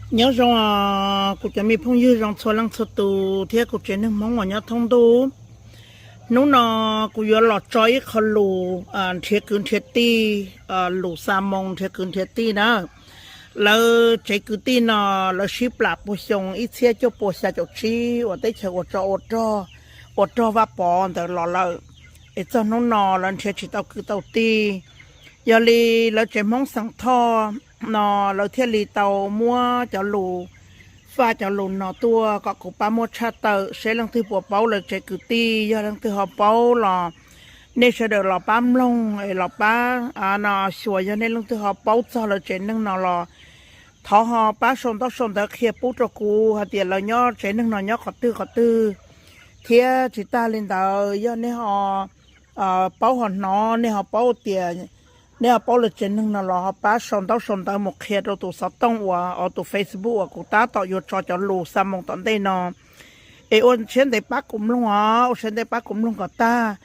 Nyob zoo os, kuv cov me phooj ywg zoo txhua leej txhua tus thiab kuv tsev neeg Hmoob uas nyob thoob ntuj. Hnub no kuv yuav los tso ib qho lus nrhiav kwv nrhiav tij, lus xa moo nrhiav kwv nrhiav tij na. Lawv tsev kwv tij no lawv sib plam puag xyoo ib txhiab cuaj pua xya caum tsib uas teb chaws ua tsov ua rog, ua rog Vaj Pov ntawd los lawm, es txog hnub no lawv nrhiav tsis tau kwv tau tij. Yog li lawv tsev Hmoob xeem Thoj no lawv thiaj li tau muab cov lus, faj cov lus no tuaj kom kuv pab muab tshaj tawm seb leej twg puas paub lawv tsev kwv tij. Yog leej twg ho paub los nej sawv daws los pab mloog es los pab no xyuas. Yog nej leej twg ho paub txog lawv tsev neeg no los thov ho pab sau ntaub sau ntawv qhia pub rau kuv hais tias lawv nyob tsev neeg no nyob qhov twg qhov twg, thiab tsis tag li ntawd yog nej ho paub ho hnov, nej ho paub tias nej ho paub lawv tsev neeg no los ho pab sau ntaub sau ntawv mus qhia rau tus xov tooj uas, tus Facebook uas kuv tab tom yuav tso cov lus xa moo tom ntej no. Es ua siab ntev pab kuv mloog os, ua siab ntev pab kuv mloog kom tag,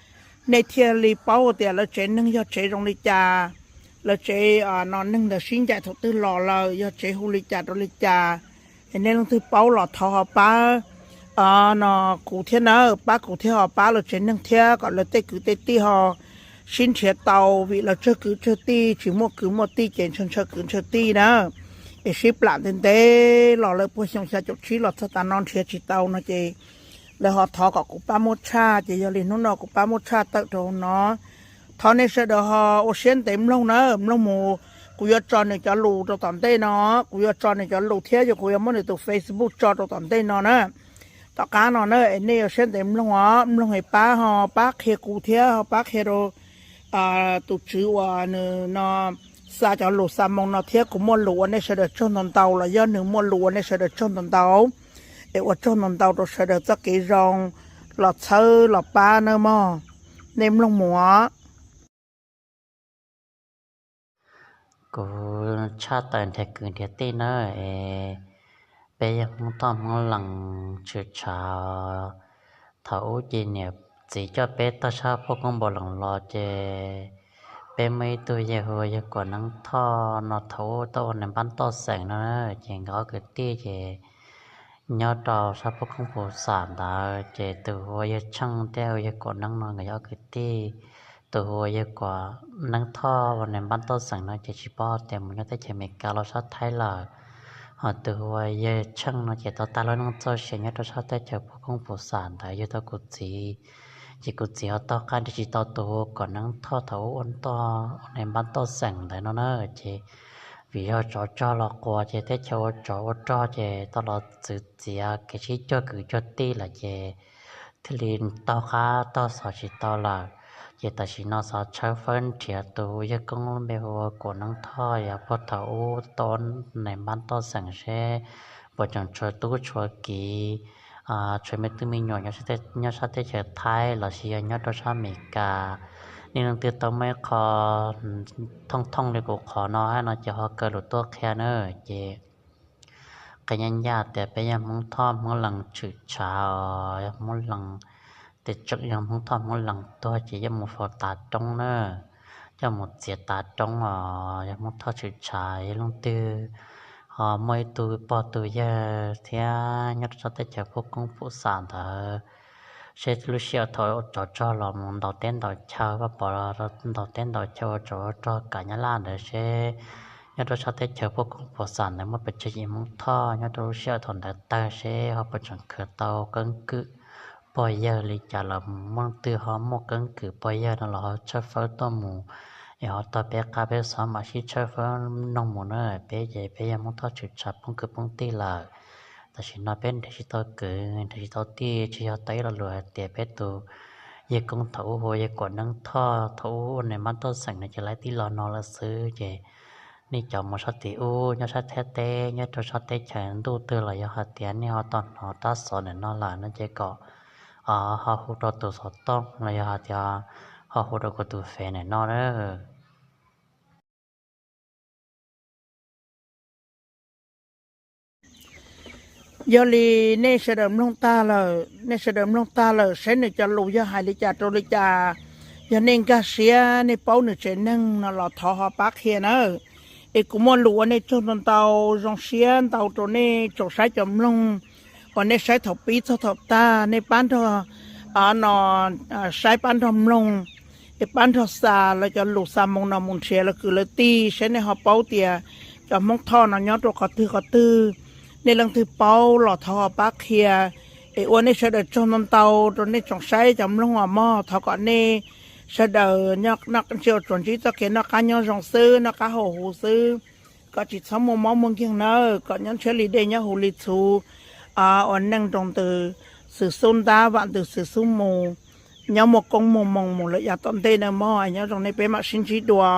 nej thiaj li paub tias lawv tsev neeg yog tsev zoo li cas, lawv tsev no neeg ntawd sib ncaim thaum twg los lawm, yog tsev hu li cas rau li cas. Es nej leej twg paub los thov ho pab no kuv thiab na, pab kuv thiab ho pab lawv tsev neeg thiab kom lawv tej kwv tej tij ho sib nrhiav tau, vim lawv tsawg kwv tsawg tij, tsis muaj kwv muaj tij ces ntshaw ntshaw kwv ntshaw tij na. Es sib plam ntev ntev los lawm puag xyoo xya caum tsib los txog tav no nrhiav tsis tau no ces lawv ho thov kom kuv pab muab tshaj, ces yog li hnub no kuv pab muab tshaj tawm rau no. Thov nej sawv daws ho ua siab ntev mloog na, mloog mus kuv yuav tso nws cov lus rau tom ntej no, kuv yuav tso nws cov lus thiab yog kuv yuav muab nws tus Facebook tso rau tom ntej no na. Tom qab no na es nej ua siab ntev mloog os, mloog es pab ho pab qhia kuv thiab ho pab qhia rau tus tswv uas nws no xa cov lus xa moo no thiab kuv muaj lus ua nej sawv daws tsaug ntau ntau los yog nws muaj lus ua nej sawv daws tsaug ntau ntau. Es ua tsaug ntau ntau rau sawv daws txoj kev zoo los txhawb los pab nawb mog. Nej mloog mus os. Kuv tshaj tawm nrhiav kwv nrhiav tij na, es peb yog Hmoob Thoj Hmoob Lees tshwm tshav. Thaum ub ces niam txiv coj peb tog sab Phoj Koob Npaus Lees los ces peb muaj ib tug yawg hu ua yawg Kuam Neeb Thoj no, thaum ub tuaj ua nais npab toj xeem no, ces nkawd ob kwv tij ces nyob rau sab Phoj Koob Pus Xam ntawd, ces tus hu ua yawg Tsheej thiab hu ua yawg Kuam Neeb no nkawd yog ob kwv tij. Tus hu ua yawg Kuam Neeb Thoj ua nais npab toj xeem no ces tsis paub hais tias mus nyob teb chaws Amelikas los sab Thaib lawm. Ho tus hu ua yawg Tsheej no ces tau tag lub neej txoj sia nyob rau sab teb chaws Phoj Koob Pus Xam ntawd yug tau kuv txiv. Ces kuv txiv ho taug qab nrhiav tsis tau tus hu ua Kuam Neeb Thoj thaum ub ua nais npab toj xeem ntawd no na, ces vim yog tsov rog los quas ces teb chaws ua tsov ua rog ces tau los txwv txiav kev sib cuag kwv cuag tij lawm ces thiaj li taug qab taug xov tsis tau lawm. Ces tam sim no xav tshawb fawb nrhiav tus yawg koob lub npe hu ua Kuam Neeb Thoj yog puag thaum ub tau nais npab toj xeem seb puas tseem tshuav tub tshuav kiv, tshuav me tub me nyuam nyob sab teb chaws Thaib los sis yog nyob rau sab Amelikas. Nej leej twg tau muaj ib qho thooj thooj li kuv qhov no hais no ces ho kaw lus tuaj qhia na. Ces qhia ncaj ncaj tias peb yog Hmoob Thoj Hmoob Lees tshwm tshav os, yog Hmoob Lees, tes tseem yog Hmoob Thoj Hmoob Lees tuag ces yuav mus faus tav roob na, coj mus txiav tav roob os. Yog Hmoob Thoj tshwm tshav, yog leej twg ho muaj ib tug pog tug yawg thiab nyob rau sab teb chaws Phoj Koob Pus Xam ntawd, seb lub sij hawm thaum tsov rog los mus ntaus teb ntaus chaw, Vaj Pov ntaus teb ntaus chaw ua tsov ua rog kav Nyab Laj ntawd seb nyob rau sab teb chaws Phoj Koob Pus Xam ntawd muaj pes tsawg yim Hmoob Thoj nyob rau lub sij hawm thaum ntawd tawg seb ho puas tseem khwv tau keeb kwm pog yawg li cas los muaj leej twg ho muaj keeb kwm pog yawg no los ho tshawb fawb tuaj mus, es ho tog peb qab peb xov mam sib tshawb fawb noog mus na. Peb ces peb yog Hmoob Thoj tshwm tshav poob kwv poob tij lawm. Tam sim no peb nrhiav tsis tau kwv nrhiav tsis tau tij, tsis yog tau ib lo lus hais tias peb tus yawg koob thaum ub hu ua yawg Kuam Neeb Thoj thaum ub ua nais npab toj xeem no ces laib tib los no lawm xwb. Ces nej cov mus sab tim ub nyob sab Thaib teb nyob rau sab teb chaws ntuj twg los yog hais tias nej ho tau hnov rab xov ntawm no lawm no ces kom ho hu rau tus xov tooj los yog hais tias ho hu rau kuv tus fev ntawm no na. Yog li nej sawv daws mloog tag lawm, nej sawv daws mloog tag lawm saib nws cov lus yog hais li cas rau li cas. Yog nej nkag siab nej paub nws tsev neeg no los thov ho pab qhia nawb. Es kuv muaj lus ua nej tsaug ntau ntau, zoo siab ntau rau nej tsoom saib cov mloog uas nej saib thaum pib txog thaum tag, nej pab nrog, no, saib pab nrog mloog, es pab nrog xa lawv cov lus xa moo no mus nrhiav lawv kwv lawv tij saib nej ho paub tias cov Hmoob Thoj no nyob rau qhov twg qhov twg. Nej leej twg paub los thov ho pab qhia. Es ua nej sawv daws tsaug ntau ntau rau nej tsoom saib cov mloog os mog. Thov kom nej sawv daws ntsib txoj kev noj qab nyob zoo xwb, noj qab haus huv xwb, kom tsis txhob muaj mob muaj nkeeg nawb, kom nyob ntshiab li dej nyob huv li txhuv, ua neej nroo ntws xwm xub ntab vam ntws xwm xub mus, nyob muaj koob muaj moo mus lawm yav tom ntej nawb mog. Nyob zoo nej peb mam sib ntsib dua.